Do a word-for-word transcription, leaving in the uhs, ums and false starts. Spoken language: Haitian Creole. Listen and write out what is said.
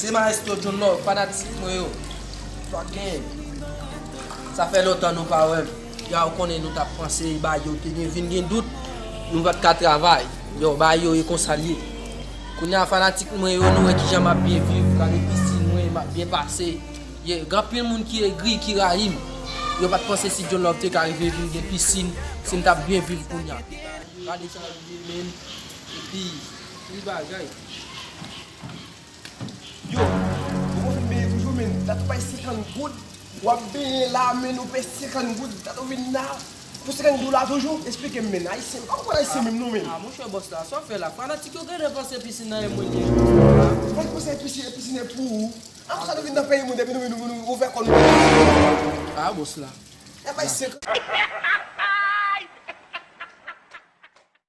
Se Maestro John Love, fanatik mwen yo. Fucking. Sa fè lontan nou pa wè m. Ya, ou konnen nou t ap panse, ba yo te gen, vin gen dout, nou pa t ka travay. Yo, ba yo e konsa l ye. Kounye a, fanatik mwen yo, nou wè kijan m ap byen viv, gade pisin mwen, m ap byen pase. Ye, gen anpil moun ki egri, ki rayi m. Yo pa t panse si John Love te ka rive vin gen pisin, si m t ap byen viv kounye a. Gade sa rive, men. Epi, li bagay. Yo, ou konn fin benyen toujou, men. Dat ou bay senkant goud. W ap benyen la, men, ou peye senkant goud. Dat ou vin la. Pou senkant dola toujou. Eksplike m, men. Ayisyen, pa konprann ayisyen menm, non, men. Ah, monchè, bòs la, sa w fè la? Fanatik yo genlè panse pisin nan e mwen ki. Fanatik panse pisin, pisin e pou ou. Akoz sa nou vin nan peyi moun, epi nou, nou, nou, nou ouvè kò nou? Ah, bòs la. E bay senkant.